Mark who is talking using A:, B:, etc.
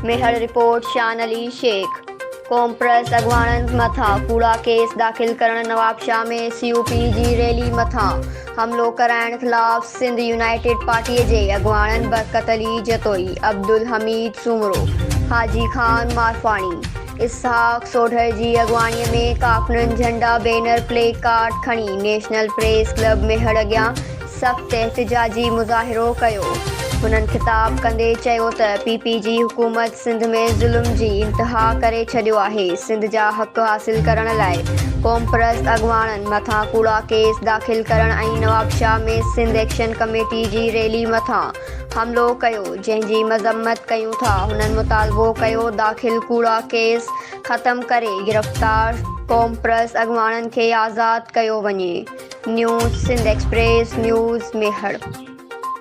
A: Mehar, report, شان علي شيخ، قومپرست اڳواڻن مٿان ڪوڙا ڪيس داخل ڪرڻ، نوابشاهه ۾ سي يو پي جي ريلي مٿان حملو ڪرائڻ خلاف سنڌ يونائيٽيڊ پارٽي جي اڳواڻن برڪت علي جتوئي، عبدالحميد سومرو، حاجي خان مارفاڻي، اسحاق سوڍر جي اڳواڻي ۾ ڪارڪنن جهنڊا، بينر، پلي ڪارڊ کڻي نيشنل پريس ڪلب ميهڙ اڳيان سخت احتجاجي مظاهرو ڪيو. هنن خطاب ڪندي چيو ته پي پي جي حڪومت سنڌ ۾ ظلم جي انتها ڪري ڇڏيو آهي، سنڌ جا حق حاصل ڪرڻ لاء قومپرست اڳواڻن مٿان ڪوڙا ڪيس داخل ڪرڻ ۽ نوابشاهه ۾ سنڌ ايڪشن ڪميٽي جي ريلي مٿان حملو ڪيو جنهن جي مذمت ڪيون ٿا. هنن مطالبو ڪيو داخل ڪوڙا ڪيس ختم ڪري گرفتار قومپرست اڳواڻن کي آزاد ڪيو وڃي. News Sindh express news Mehar.